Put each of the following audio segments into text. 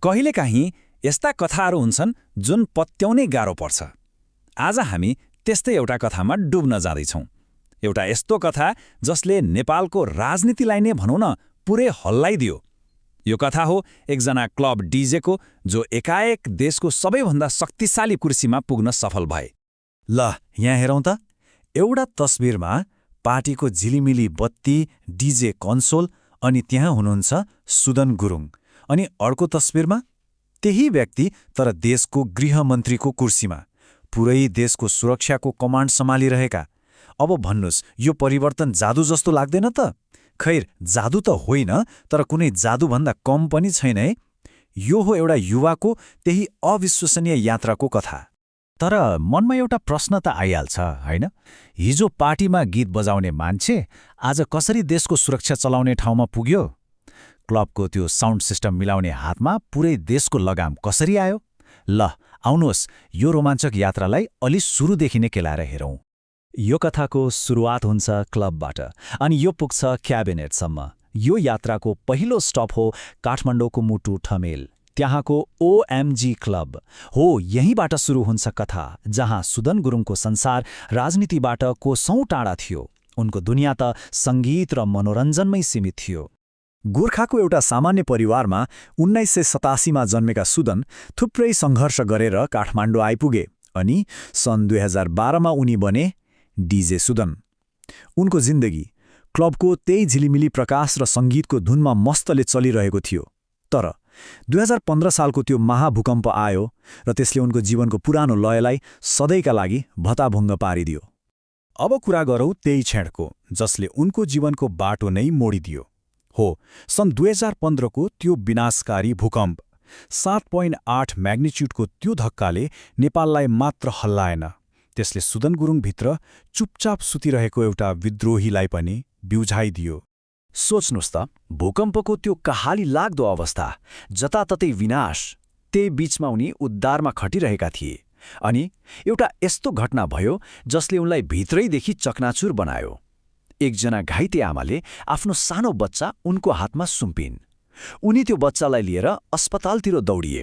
कहिलेकाहीँ यस्ता कथाहरू हुन्छन् जुन पत्याउनै गाह्रो पर्छ। आज हामी त्यस्तै एउटा कथामा डुब्न जाँदैछौँ। एउटा यस्तो कथा जसले नेपालको राजनीतिलाई नै भनौँ न पुरै हल्लाइदियो। यो कथा हो एकजना क्लब डिजेको जो एकाएक देशको सबैभन्दा शक्तिशाली कुर्सीमा पुग्न सफल भए। ल यहाँ हेरौँ त, एउटा तस्बिरमा पार्टीको झिलिमिली बत्ती, डिजे कन्सोल अनि त्यहाँ हुनुहुन्छ सुदन गुरुङ। अनि अर्को तस्बिरमा त्यही व्यक्ति तर देशको गृहमन्त्रीको कुर्सीमा, पुरै देशको सुरक्षाको कमान्ड सम्हालिरहेका। अब भन्नुस्, यो परिवर्तन जादु जस्तो लाग्दैन त? खैर, जादु त होइन, तर कुनै जादुभन्दा कम पनि छैन है। यो हो एउटा युवाको त्यही अविश्वसनीय यात्राको कथा। तर मनमा एउटा प्रश्न त आइहाल्छ, होइन? हिजो पार्टीमा गीत बजाउने मान्छे आज कसरी देशको सुरक्षा चलाउने ठाउँमा पुग्यो? क्लबको त्यो साउन्ड सिस्टम मिलाउने हातमा पुरै देशको लगाम कसरी आयो? ल आउनुहोस्, यो रोमाञ्चक यात्रालाई अलि सुरुदेखि नै केलाएर हेरौँ। यो कथाको सुरुवात हुन्छ क्लबबाट अनि यो पुग्छ क्याबिनेटसम्म। यो यात्राको पहिलो स्टप हो काठमाडौँको मुटु ठमेल, त्यहाँको ओएमजी क्लब हो। यहीँबाट सुरु हुन्छ कथा, जहाँ सुदन गुरुङको संसार राजनीतिबाट कोसौँ टाढा थियो। उनको दुनियाँ त सङ्गीत र मनोरञ्जनमै सीमित थियो। गोर्खाको एउटा सामान्य परिवारमा 1987मा जन्मेका सुदन थुप्रै सङ्घर्ष गरेर काठमाडौँ आइपुगे अनि सन् 2012मा उनी बने डिजे सुदन। उनको जिन्दगी क्लबको त्यही झिलिमिली प्रकाश र सङ्गीतको धुनमा मस्तले चलिरहेको थियो। तर 2015 सालको त्यो महाभूकम्प आयो र त्यसले उनको जीवनको पुरानो लयलाई सधैँका लागि भताभुङ्ग पारिदियो। अब कुरा गरौँ त्यही क्षणको जसले उनको जीवनको बाटो नै मोडिदियो। हो, सन् 2015को त्यो विनाशकारी भूकम्प। 7.8 म्याग्निच्युडको त्यो धक्काले नेपाललाई मात्र हल्लाएन, त्यसले सुदन गुरुङभित्र चुपचाप सुतिरहेको एउटा विद्रोहीलाई पनि बिउझाइदियो। सोच्नुहोस् त, भूकम्पको त्यो कहाली लाग्दो अवस्था, जताततै विनाश, त्यही बीचमा उनी उद्धारमा खटिरहेका थिए। अनि एउटा यस्तो घटना भयो जसले उनलाई भित्रैदेखि चकनाचुर बनायो। एकजना घाइते आमाले आफ्नो सानो बच्चा उनको हातमा सुम्पिन्। उनी त्यो बच्चालाई लिएर अस्पतालतिर दौडिए।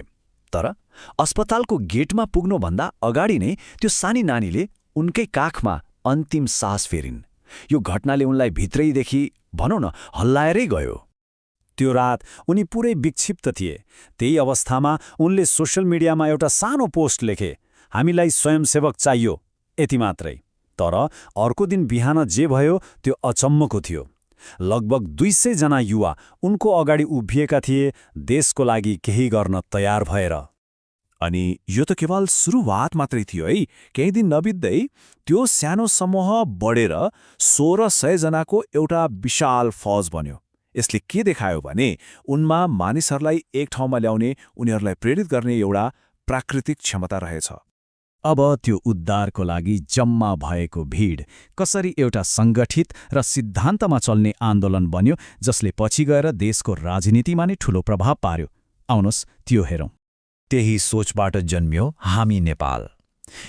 तर अस्पतालको गेटमा पुग्नुभन्दा अगाडि नै त्यो सानी नानीले उनकै काखमा अन्तिम सास फेरिन्। यो घटनाले उनलाई भित्रैदेखि भनौँ न हल्लाएरै गयो। त्यो रात उनी पुरै विक्षिप्त थिए। त्यही अवस्थामा उनले सोसल मिडियामा एउटा सानो पोस्ट लेखे, हामीलाई स्वयंसेवक चाहियो, यति मात्रै। तर अर्को दिन बिहान जे भयो त्यो अचम्मको थियो। लगभग 200 जना युवा उनको अगाडि उभिएका थिए, देशको लागि केही गर्न तयार भएर। अनि यो त केवल सुरुवात मात्रै थियो है। केही दिन नबित्दै त्यो सानो समूह बढेर 1600 जनाको एउटा विशाल फौज बन्यो। यसले के देखायो भने उनमा मानिसहरूलाई एक ठाउँमा ल्याउने, उनीहरूलाई प्रेरित गर्ने एउटा प्राकृतिक क्षमता रहेछ। अब त्यो उद्धारको लागि जम्मा भएको भिड कसरी एउटा सङ्गठित र सिद्धान्तमा चल्ने आन्दोलन बन्यो, जसले पछि गएर देशको राजनीतिमा नै ठूलो प्रभाव पार्यो। आउनुहोस् त्यो हेरौँ। त्यही सोचबाट जन्मियो हामी नेपाल।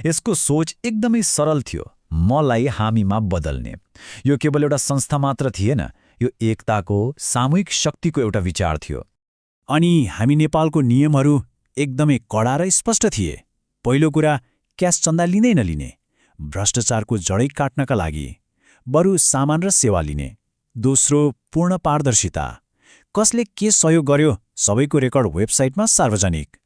यसको सोच एकदमै सरल थियो, मलाई हामीमा बदल्ने। यो केवल एउटा संस्था मात्र थिएन, यो एकताको, सामूहिक शक्तिको एउटा विचार थियो। अनि हामी नेपालको नियमहरू एकदमै कडा र स्पष्ट थिए। पहिलो कुरा, क्यास चन्दा लिँदै नलिने, भ्रष्टाचारको जडै काट्नका लागि, बरु सामान र सेवा लिने। दोस्रो, पूर्ण पारदर्शिता, कसले के सहयोग गर्यो सबैको रेकर्ड वेबसाइटमा सार्वजनिक।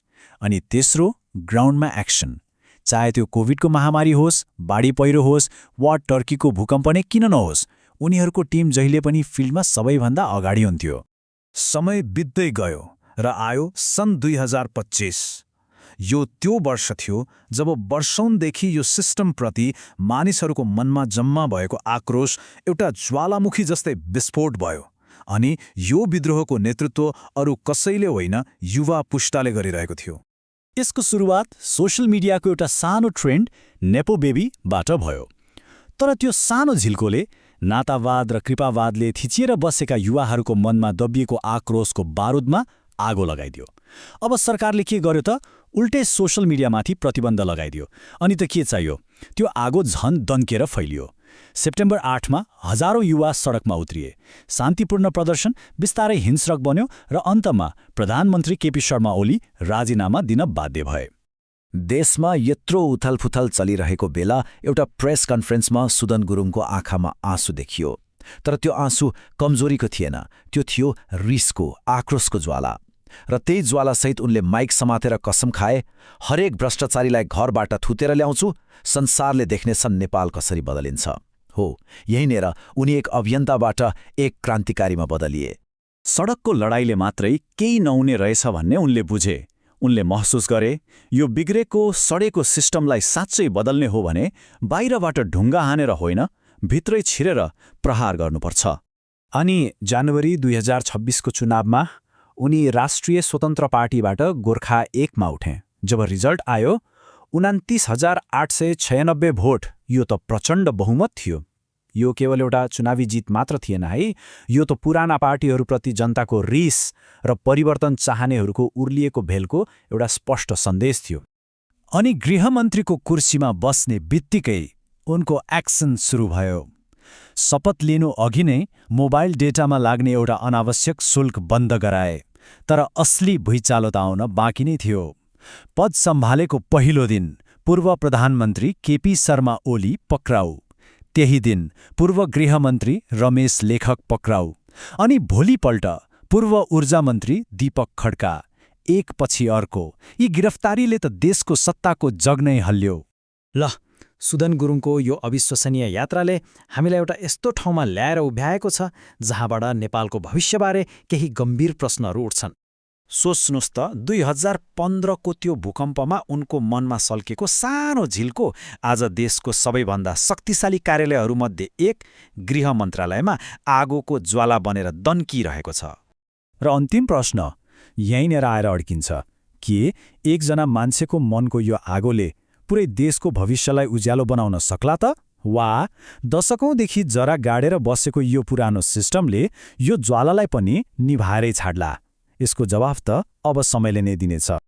अनि तेस्रो, ग्राउन्डमा एक्सन, चाहे त्यो कोभिडको महामारी होस्, बाढी पहिरो होस् वा टर्कीको भूकम्प नै किन नहोस्, उनीहरूको टिम जहिले पनि फिल्डमा सबैभन्दा अगाडि हुन्थ्यो। समय बित्दै गयो र आयो सन् 2025। यो त्यो वर्ष थियो जब वर्षौंदेखि यो सिस्टमप्रति मानिसहरूको मनमा जम्मा भएको आक्रोश एउटा ज्वालामुखी जस्तै विस्फोट भयो। अनि यो विद्रोहको नेतृत्व अरू कसैले होइन, युवा पुस्ताले गरिरहेको थियो। यसको सुरुवात सोशल मिडियाको एउटा सानो ट्रेन्ड नेपो बेबीबाट भयो। तर त्यो सानो झिल्कोले नातावाद र कृपावादले थिचिएर बसेका युवाहरूको मनमा दबिएको आक्रोशको बारुदमा आगो लगाइदियो। अब सरकारले के गर्यो त? उल्टै सोशल मिडियामाथि प्रतिबन्ध लगाइदियो। अनि त के चाहियो? त्यो आगो झन दन्केर फैलियो। सेप्टेम्बर 8मा हजारौं युवा सडकमा उत्रिए। शान्तिपूर्ण प्रदर्शन बिस्तारै हिंस्रक बन्यो र अन्तमा प्रधानमन्त्री केपी शर्मा ओली राजीनामा दिन बाध्य भए। देशमा यत्रो उथलपुथल चलिरहेको बेला एउटा प्रेस कन्फरेन्समा सुदन गुरुङको आँखामा आँसु देखियो। तर त्यो आँसु कमजोरीको थिएन, त्यो थियो रिसको, आक्रोशको ज्वाला। र त्यही ज्वालासहित उनले माइक समातेर कसम खाए, हरेक भ्रष्टाचारीलाई घरबाट थुतेर ल्याउँछु, संसारले देख्नेछन् नेपाल कसरी बदलिन्छ। हो, यहीँनिर उनी एक अभियन्ताबाट एक क्रान्तिकारीमा बदलिए। सडकको लडाईले मात्रै केही नहुने रहेछ भन्ने उनले बुझे। उनले महसुस गरे, यो बिग्रेको सडेको सिस्टमलाई साँच्चै बदल्ने हो भने बाहिरबाट ढुङ्गा हानेर होइन, भित्रै छिरेर प्रहार गर्नुपर्छ। अनि जनवरी 2026को चुनावमा उनी राष्ट्रिय स्वतन्त्र पार्टीबाट गोर्खा 1मा उठे। जब रिजल्ट आयो 29,896 भोट, यो त प्रचण्ड बहुमत थियो। यो केवल एउटा चुनावी जित मात्र थिएन है, यो त पुराना पार्टीहरूप्रति जनताको रिस र परिवर्तन चाहनेहरूको उर्लिएको भेलको एउटा स्पष्ट सन्देश थियो। अनि गृहमन्त्रीको कुर्सीमा बस्ने बित्तिकै उनको एक्सन सुरु भयो। शपथ लिनु अघि नै मोबाइल डेटामा लाग्ने एउटा अनावश्यक शुल्क बन्द गराए। तर असली भुइँचालो त आउन बाँकी नै थियो। पद सम्हालेको पहिलो दिन पूर्व प्रधानमन्त्री केपी शर्मा ओली पक्राउ। त्यही दिन पूर्व गृहमन्त्री रमेश लेखक पक्राउ। अनि भोलिपल्ट पूर्व ऊर्जा मन्त्री दीपक खड्का। एकपछि अर्को यी गिरफ्तारीले त देशको सत्ताको जग नै हल्ल्यो। ल, सुदन गुरुङको यो अविश्वसनीय यात्राले हामीलाई एउटा यस्तो ठाउँमा ल्याएर उभ्याएको छ जहाँबाट नेपालको भविष्यबारे केही गम्भीर प्रश्नहरू उठ्छन्। सोच्नुस् त 2015को त्यो भूकम्पमा उनको मनमा सल्केको सानो झिल्को आज देशको सबैभन्दा शक्तिशाली कार्यालयहरूमध्ये एक गृह मन्त्रालयमा आगोको ज्वाला बनेर दन्किरहेको छ। र अन्तिम प्रश्न यहीँनिर आएर अड्किन्छ, के एकजना मान्छेको मनको यो आगोले पुरै देशको भविष्यलाई उज्यालो बनाउन सक्ला त? वा दशकौंदेखि जरा गाडेर बसेको यो पुरानो सिस्टमले यो ज्वालालाई पनि निभाएरै छाड्ला? यसको जवाफ त अब समयले नै दिनेछ।